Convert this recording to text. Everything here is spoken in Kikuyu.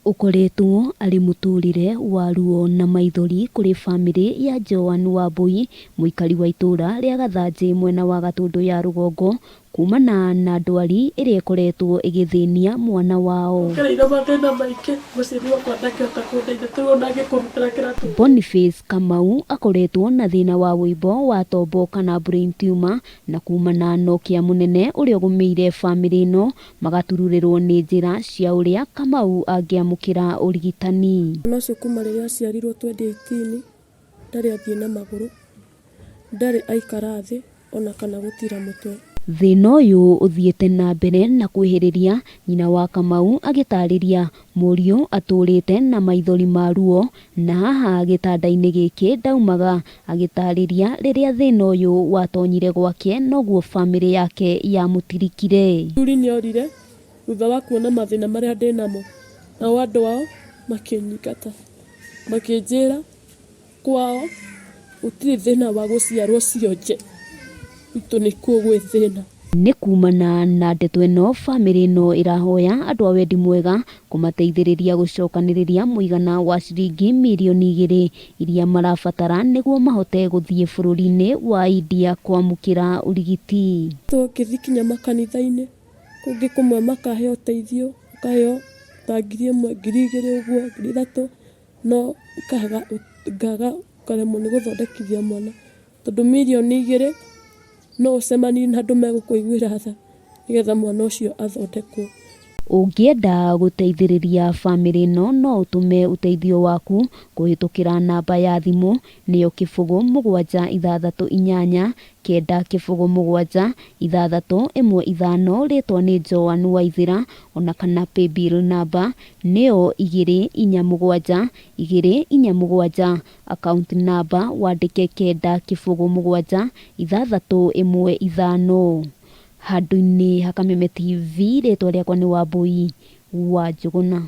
Ũkoretwo arĩ mũtũrĩre wa ruo na maithori kũrĩ bamĩrĩ ya Joan Wambui, mũikari wa itũra rĩa Gathanjĩ mwena wa Gatũndũ ya rũgongo, kumana na ndwari ĩrĩa ĩkoretwo ĩgĩthĩnia mwana wao. Ngereire mathĩna maingĩ, mũciari wakwa ndangĩhota kũndeithia, ta rĩu ona angĩkũrutĩra kĩratũ. Boniface Kamau akoretwo na thĩna wa wũimbo wa tombo kana brain tumor na kumana na ũkĩa mũnene ũrĩa ũgũmĩire bamĩrĩ ĩno magatururĩrwo nĩ njĩra cia ũrĩa Kamau angĩamũkĩra ũrigitani. Mwana ũcio kuma rĩrĩa aciarirwo 2018 ndarĩ athiĩ na magũrũ, ndarĩ aikara thĩ ona kana gũtira mũtwe. Thĩna ũyũ ũthiĩte na mbere na kwĩhĩrĩria, nyina wa Kamau agĩtarĩria mũriũ atũrĩte na maithori ma ruo na haha gĩtanda-inĩ gĩkĩ ndaumaga, agĩtarĩria rĩrĩa thĩna ũyũ watonyire gwake noguo bamĩrĩ yake yamũtirikire. Mũthuri nĩ orire thutha wa kuona mathĩna marĩa ndĩnamo, nao andũ ao makĩnyingata makĩnjĩra kwao gũtirĩ thĩna wa gũciarwo cionje, gwitũ nĩkuo gwĩ thĩna. Nĩ kumana na ndeto ĩno bamĩrĩ ĩno ĩrahoya andũ a wendi mwega kũmateithĩrĩria gũcokanĩrĩria mũigana wa ciringi mirioni 2 iria marabatara nĩguo mahote gũthiĩ bũrũri-inĩ wa India kwamũkĩra ũrigiti. Tũngĩthiĩ kinya makanitha-inĩ, kũngĩ kũmwe makahe ũteithio, ũkaheo ta 1000, 2000 ũguo, 3000, no ũkaga ngaga ũkaremwo nĩ gũthondekithia mwana, tondũ mirioni 2 no ũcemanie na andũ megũkũiguĩra tha nĩgetha mwana ũcio athondekwo. Ũngĩenda gũteithĩrĩria bamĩrĩ ĩno no ũtũme ũteithio waku kũhĩtũkĩra namba ya thimũ nĩyo 0 7 6 8 9 0 7 6 1 5, rĩtwa nĩ Joan Waithĩra, ona kana paybill namba nĩyo 2 4 7 2 4 7, account namba wandĩke 9 0 7 6 1 5. Handũ-inĩ ha Kameme TV, rĩtwa rĩakwa nĩ Wambui wa Njũgũna.